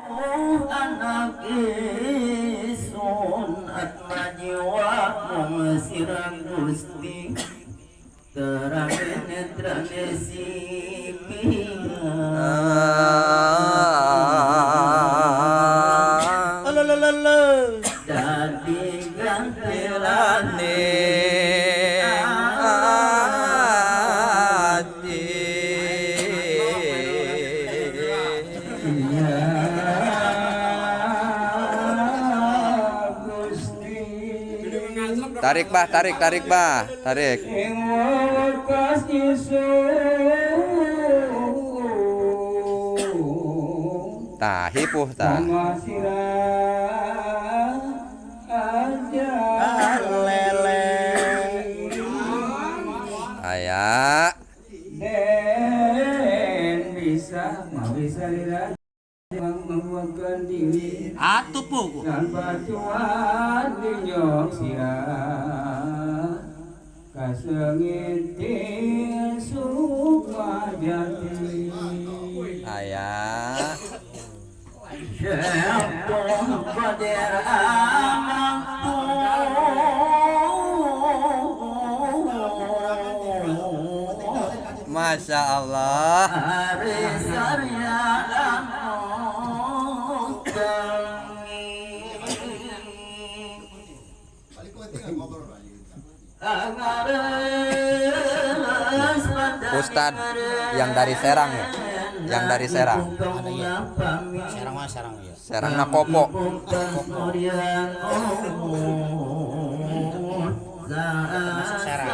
Anak isun atma jiwa mung sirang Gusti terang netrane sipia dadi gantilane ati. Ya Gusti. Tarik, Bah, tarik, tarik, Bah, tarik. Ing wekas isun. Tah, hipuh tah. Masira aja. Lele. Aya. Den bisa mawi salira membuatkan diri Atuh pugu. Tanpa cuan dinyok sirah kasengiti sukma jati. Aya. Syekh Qadir amampu. Masya Allah. Hari sarya lamun Ustad yang dari Serang ya? Yang dari Serang. Ada ya. Serang mah Serang ya. Serang Nakopo. Masuk Serang.